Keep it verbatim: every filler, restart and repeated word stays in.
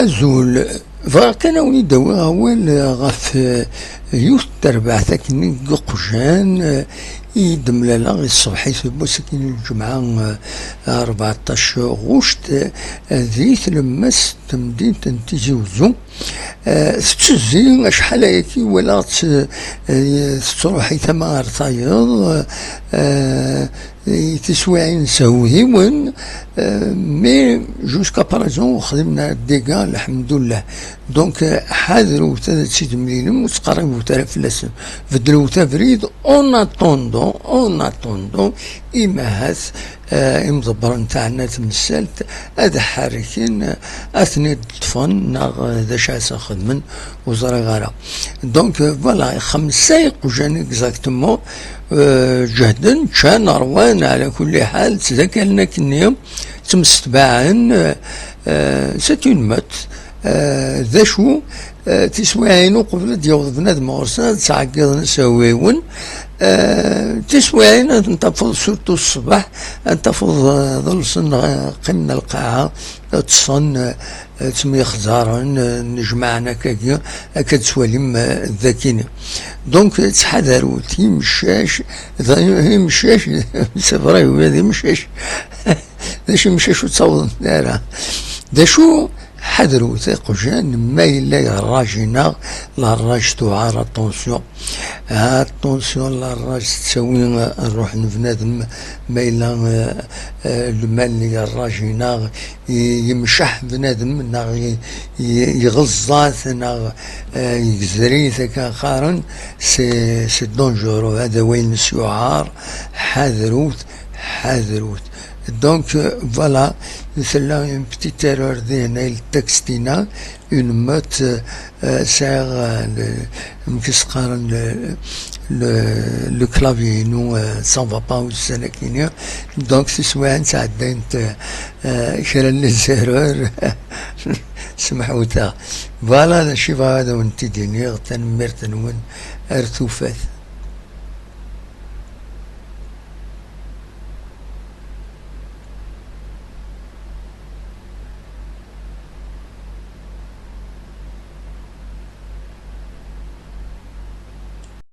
Azul. Bɣiɣ kan ad wen-id-awiɣ awal ɣef, eh, yiwet n terbaɛt akken n yiqjan, eh, i d-mlaleɣ i ṣṣbeḥ-is n wass-agi n lǧemɛa, eh, rbeɛṭac ɣuct, eh, di tlemmast n temdint n Tizi Uzzu. Eh, tettezzi, acḥal ayagi walaɣ-tt, eh, tettruḥ i tama ar tayeḍ, eh, i tiswiɛin sehwiwen, eh, mais jusqu'à présent ur xdimen ara dégâts, lḥemdullah. Donc, eh, ḥadrewt ad tt-id-temlilem, ur ttqerribewt ara fell-asen. Beddlewt abrid, en attendant, en attendant, imahat, eh, imḍebbren taɛna temsalt ad ḥerrken, eh, ad ten-id-ṭṭfen, neɣ, eh, d acu ara sen-xedmen, ur ẓriɣ ara. Donc, eh, voilà, xemsa iqjan exactement, eh, ǧehden, ččan, ṛwan, ɛla kulli ḥal, ttdakalen akkenni, ttemsetbaɛen, eh, eh, c'est une mode. Eh, d acu, eh, tiswiɛin uqbel ad d-yaweḍ bnadem ɣur-sen, ad ttɛeggiḍen isehwiwen. Eh, tiswiɛin ad ten-tafeḍ surtout ṣṣbeḥ, ad tafeḍ, eh, ḍelsen, eh, qqimen lqaɛa, ṭṭsen, eh, ttemyexzaren, eh, nnejmaɛen akkagi, akka d-tettwalim, eh, dakini. Donc, ttḥadarewt imcac, d imcac, c'est vrai, ula d imcac. D acu imcac ur ttawḍen ara? D acu, ḥadrewt iqjan, ma yella yerraj-ineɣ, la rraj tuɛar, attention. Attention, la rraj tettawi ṛṛuḥ n bnadem, ma yella, eh, eh, lmal n yerraj-ineɣ, i-, yemceḥ bnadem, neɣ i-, i-, iɣeẓẓa-t, neɣ, eh, yegzer-it, akka qqaren, c'est, c'est dangereux, hada wayen s yuɛar, ḥadrewt, ḥadrewt. Donc, euh, voilà, tella une petite erreur dinna, i texte-inna, une mode, euh, euh, sɛiɣ, euh, le, amek i s-qqaren, le, le, le clavier-inu, euh, ça va pas ussan-agi-nni. Donc, tiswiɛin ttɛeddayent, euh, euh, kra n les erreurs, semḥut-aɣ. Voilà, d acu i bɣiɣ ad awen-t-id-iniɣ, tanemmirt-nwen, ar tufat.